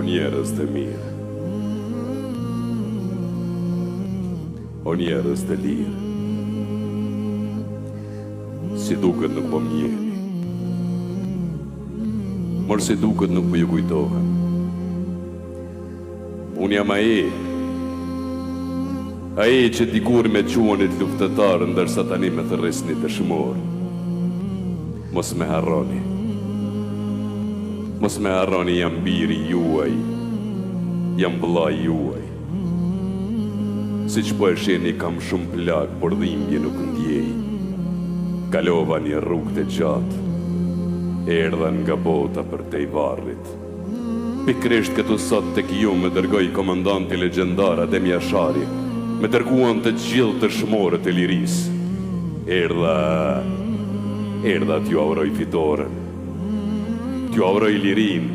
njerëz të mirë. O njerëz të lirë. Si duket nuk po më njihni. Mor si duket nuk po ju kujtohem. Unë jam ai. Ai që dikur me quanit luftëtar ndërsa tani me thërrisni dëshmor. Mos me harroni. Mos me harroni jam biri juaj. Jam vëllai juaj. Siç po e shihni kam shumë plagë por dhimbje nuk ndjej. Kalova një rrugë të gjatë. Erdha nga bota përtej varrit. Pikërisht këtu sot tek ju më dërgoi komandanti legjendar Adem Jashari, më dërguan të gjithë dëshmorët e lirisë. Erdha, erdha t'jua uroj fitoren. T'jua uroj lirinë.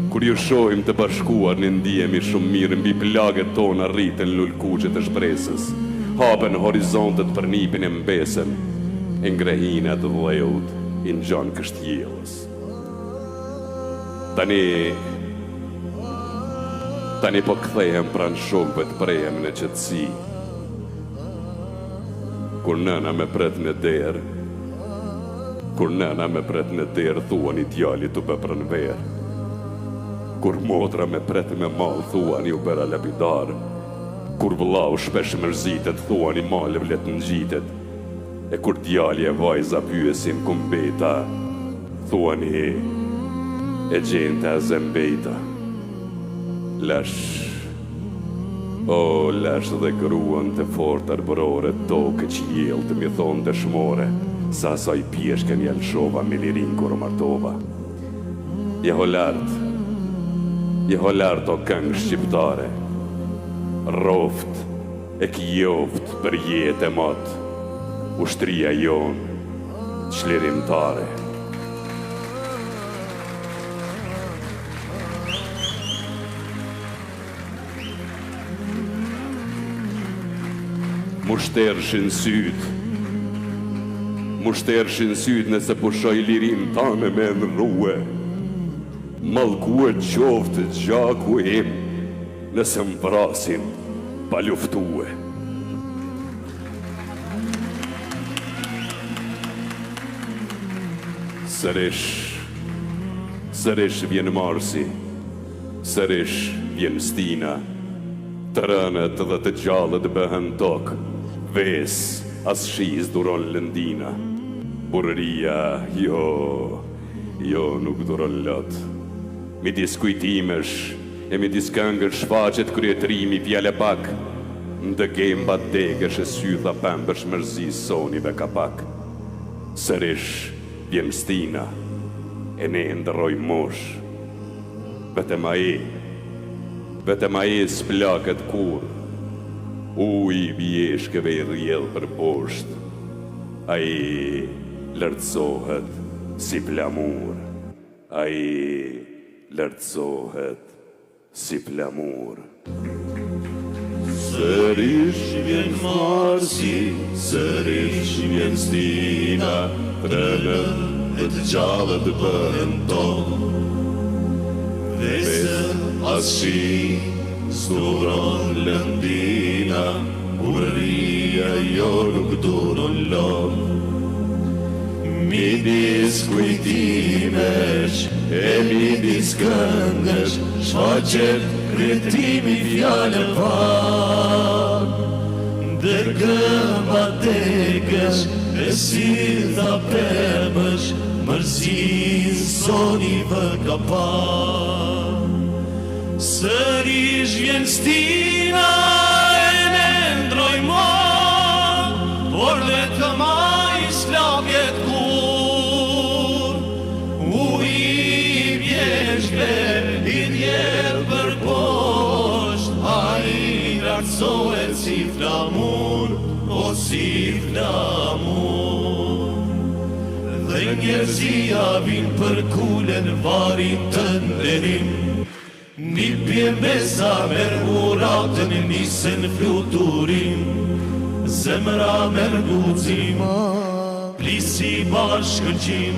Kur ju shohim të bashkuar ne ndihemi shumë mirë mbi plagët tona rriten lulëkuqet e shpresës, hapen horizontet për nipin e mbesën, e ngrehina e dheut i ngjan kështjellës. Tani Tani po kthehem pranë shokëve të prehem në qetësi. Kur nëna me pret në derë, Kur nëna me pret në derë, thuani djalit u bë pranverë. Kur motra me pret me mall, thuani u bëra lapidar. Kur vëllau shpesh mërzitet, thuani maleve le të ngjitet. E kur djali e vajza pyesin ku mbeta, thuani e gjen te Azem Bejta. Lash, o, lash dhe gruan të fortë arbërore, tokë e qiell të m'i thonë dëshmore, se asaj pjeshkën ia lëshova me lirinë kur u martova. Jeho lart, jeho lart o këngë shqiptare, rroftë, E kijoftë për jetë e mot ushtria jonë çlirimtare. M'u shtershin sytë, m'u shtershin sytë nëse pushoj lirinë tane me ndrrue. Mallkue qoftë gjaku im. Nëse më vrasin pa luftue. Sërish, sërish vjen marsi, sërish vjen stina, të rënët dhe të gjallët bëhen tok, vesë as shi s'duron lëndina, burrëria jo, jo nuk duron lot. Midis kujtimesh e midis këngësh shfaqet kryetrimi fjalëpak, ndë gemba degësh e sytha pembësh mërzisë sonë i vë kapak. Sërish vjen stina e ne ndërrojmë moshë. Vetëm ai, vetëm ai s'plaket kurrë, uji i bjeshkëve i rrjedh përposhtë, ai lartësohet si flamur. Ai lartësohet si flamur. Sërish vjen marsi, sërish vjen stina, të rënët dhe të gjallët bëhen tok. Vesë as shi s'duron lëndina, Burrëria jo nuk duron lot. Midis kujtimesh e midis këngësh shfaqet kryetrimi fjalëpak. Ndër gëmba degësh e sytha pemësh mërzisë sonë i vë kapak. Sërish vjen stina e ne ndrojmë mot, por vetëm ai s'plaket kurrë. Uji i bjeshkëve i rrjedh përposhtë, ai lartësohet si flamur, o si flamur. Dhe njerëzia vijnë përkulen varrit tënd n'nderim. Nipi e mbesa merr uratën nisen fluturim. Zemra merr guxim, plisi ban shkëlqim.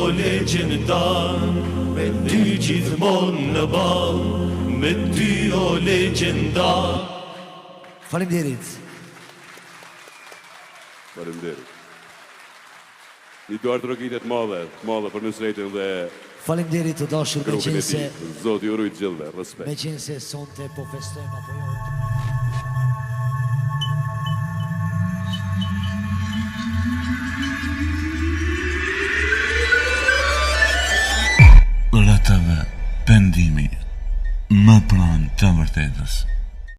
o legjendar, me ty gjithmonë në ballë, me ty o legjendar. Faleminderit. Faleminderit. Një duartrokitje të madhe, të madhe për Nusretin dhe Faleminderit të dashur grupin e tij. Zoti ju rujt gjithëve. Respekt. Meqenëse sonte po festojmë apo jo.